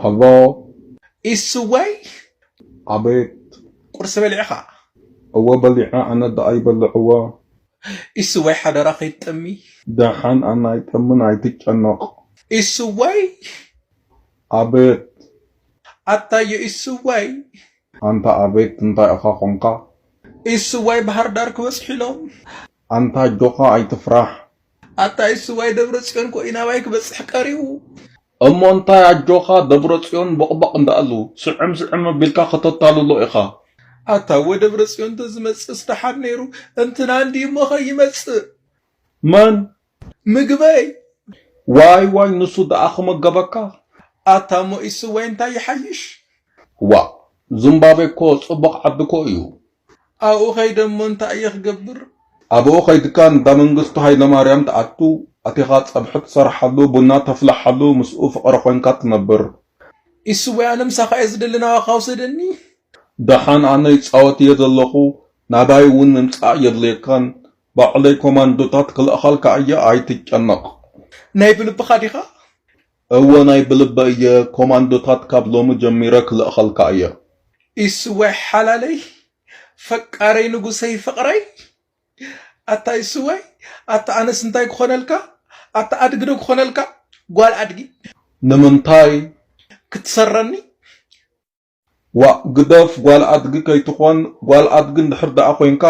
ሃሎ። ኢስዋይ። ኣቤት። ቁርሲ በሊዕኻ? እወ በሊዐ፣ ኣነ ደኣ ይበልዕዎ። ኢስዋይ ሓደራ ከይትጠሚ። ደሓን ኣነ ኣይጠምን ኣይትጨነቕ። ኢስዋይ። ኣቤት። ኣታዮ ኢስዋይ። ኣንታ ኣቤት እንታይ ኢኻ ኾንካ? ኢስዋይ ባህር ዳር ክበጽሑ ኢሎም። ኣንታ ኣጆኻ ኣይትፍራሕ። ኣታ ኢስዋይ ደብረ ጽዮን ኮ ናባይ ክበጽሕ ቀሪቡ። እሞ እንታይ ኣጆኻ ደብረ ጽዮን ቦቕቦቕ እንዳኣሉ ስዕም ስዕም ኣቢልካ ከተታልሎ ኢኻ። ኣታ ወደብረ ጽዮን ተዝመጽእስ ደሓን ነይሩ። እንትና እንዲ እሞ ኸይመጽእ። መን? ምግበይ። ዋይ ዋይ ንሱ ደኣ ክመገበካ። ኣታ እሞ ኢስዋይ እንታይ ይሓይሽ? ዋ ዝምባቤ እኮ ጽቡቕ ዓዲ እኮ እዩ። ኣብኡ ኸይደ እሞ እንታይ እየ ክገብር? ኣብኡ ኸይድካ እንዳ መንግስቱ ሃይለማርያም ትኣቱ፣ ኣቲኻ ጸብሒ ትሰርሓሉ፣ ቡና ተፍልሓሉ፣ ምስኡ ፍቕሪ ኾይንካ ትነብር። ኢስዋይ ኣነ ምሳኻ እየ ዝደሊ ናባኻ ውሰደኒ። ደሓን ኣነ ይጻወት እየ ዘለኹ፣ ናባይ እውን ምምጻእ የድልየካን፣ ባዕለይ ኮማንዶታት ክልእኸልካ እየ ኣይትጨነቕ። ናይ ብልብኻ ዲኻ? እወ ናይ ብልበ እየ፣ ኮማንዶታት ካብ ሎሚ ጀሚረ ክልእኸልካ እየ። ኢስዋይ ሓላለይ፣ ፈቃረይ፣ ንጉሰይ፣ ፍቕረይ። ኣታ ኢስዋይ፣ ኣታ ኣነስ እንታይ ክኾነልካ? ኣታ ኣድጊ ዶ ክኾነልካ? ጓል ኣድጊ። ንምንታይ? ክትሰረኒ? ዋእ ግደፍ ጓል ኣድጊ ከይትኾን፣ ጓል ኣድጊ እንድሕር ደኣ ኮይንካ